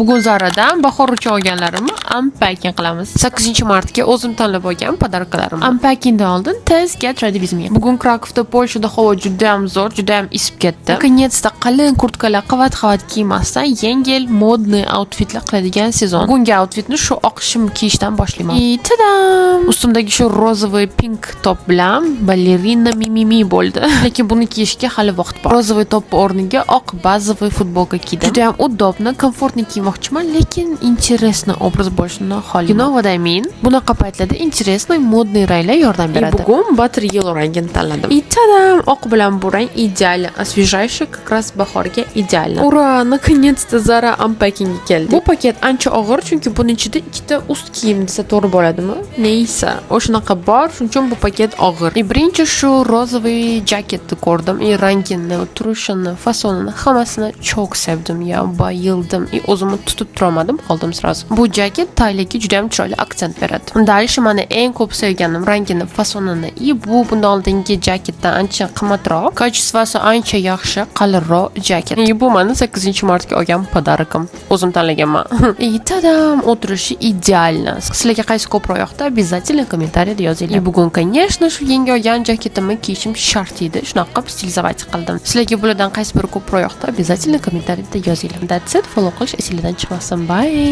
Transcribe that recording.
Bugun Zaradan bahor uchun olganlarimni unpacking qilamiz. 8 martga o'zim tanlab olgan подарка larim. Unpackingdan oldin tez get ready with me. Bugun Krakovda, Polshada havo juda ham zo'r, juda ham isib ketdi. Наконец-то qalin kurtkalar qavat-qavat kiymasdan yengil, модный outfitlar qiladigan sezon. Bugungi outfitni shu oq shim kiyishdan boshlayman. И tadam! Ustimdagi shu розовый pink top bilan balerina mimimi bo'ldi. Lekin buni kiyishga hali vaqt bor. Розовый top o'rniga oq bazaviy futbolka kiydim. Juda ham удобно, комфортно kiymoqchiman, lekin интересный obraz bo'lishini xohlayman. You know what I mean? Bunaqa paytlarda интересный, модный ranglar yordam beradi. Bugun butter yellow rangini tanladim. И tadam! Oq bilan bu rang идеально, освежающий, как раз bahorga идеально. Ура! Наконец-то Zara unpackingga keldi. Bu paket ancha og'ir, chunki buning ichida ikkita ust kiyim desa to'g'ri bo'ladimi? Neyse, o'shanaqa bor, shuning uchun bu paket og'ir. И birinchi shu розовый jaketni ko'rdim. И rangini, turishini, fasonini, hammasini çok sevdim. Я bayıldım. И o'zimni tutib turolmadim, oldim сразу. Bu jaket talyaga juda ham chiroyli aksent beradi. Дальше mani eng ko'p sevganim rangini, fasonini и bu bundan oldingi jaketdan ancha qimmatroq, качество si ancha yaxshi, qalinroq jaket. И bu mani 8 martga olgan подарок im. O'zim tanlaganman. И tadam, o'tirishi идеально. Sizlarga qaysi ko'proq yoqdi, обязательно kommentariyada yozinglar. И bugun, конечно, shu yangi olgan jaketimni kiyishim shart edi. Shunaqa qilib стилизовать qildim. Sizlarga bulardan qaysi biri ko'proq yoqdi, обязательно kommentariyada yozinglar. That's it. Follow qilish esinglardan chiqmasin. Bye.